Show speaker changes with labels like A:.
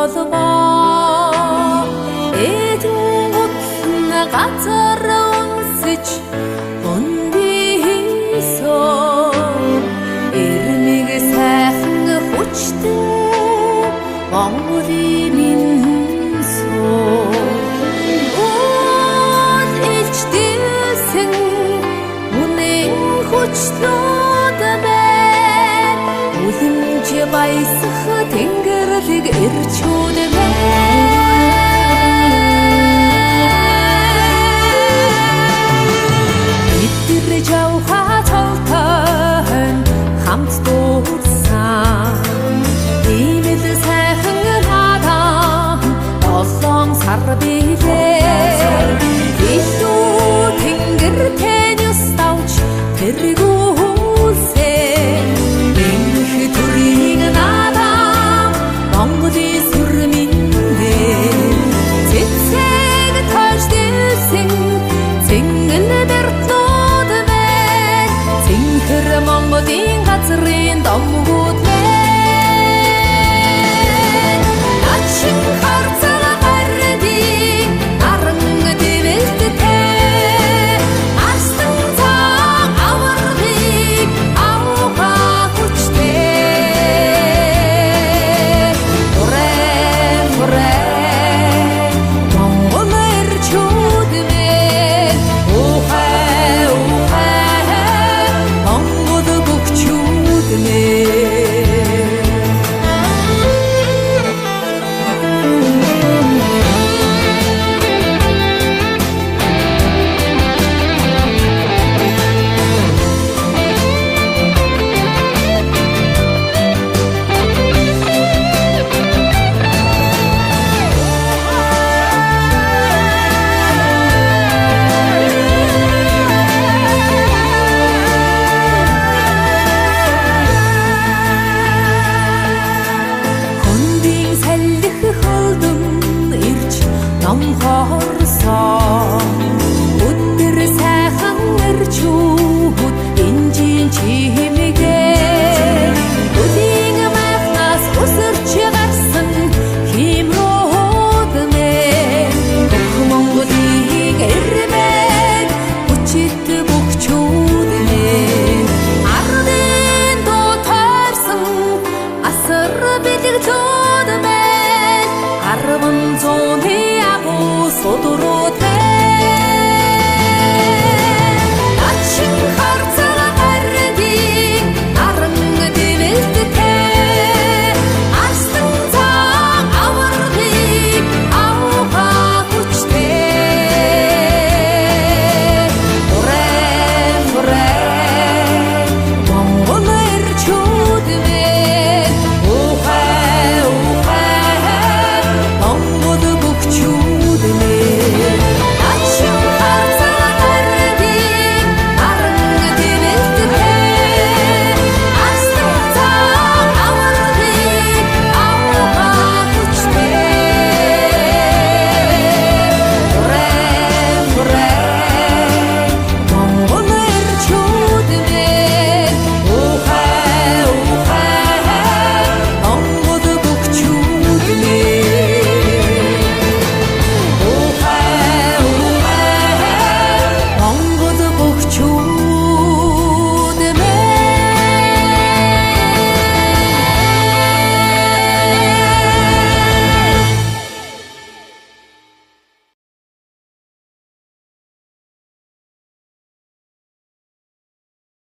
A: Холбоо эдэн гутлан газар үнсэж өндийсөө эрмэг сайхан хүчтэй Монголын минь суу уул илчдээсэн үнэн хүчлүүд байна үлэмж баясах тэнгэрлэг эрчүүд бид тэр жавхаа цолтой хамт дуусан ийм л сайхан наадам долоон сар билээ илүү тэнгэр тэнэс давч тэргүүлсэн энх төрийн наадам Монголын сүр минь цэцэг тойж дэлсэн цэнгэн бэртлүүд мэн цэнхэр Монголын газрын домгууд мэн начин харцаг гардыг наран дэвэлттэй арслан цаа аваргыг авга хүчтэй Хүрээ хүрээ Монгол эрчүүд мэн ухай ухай Монгол бөхчүүд мэн. Хөндийн салхи хөлдөн ирж номхорсон өдөр сайхан эрчүүд энжин чимэгээ хөлийн майхнаас өсөрч гарсан химрүүд мэн бүх Монголыг эрмэг хүчит бөхчүүд мэн ардын дуу тойрсон асар бэлгэлүүд мэн арван зууны агуу судрууд.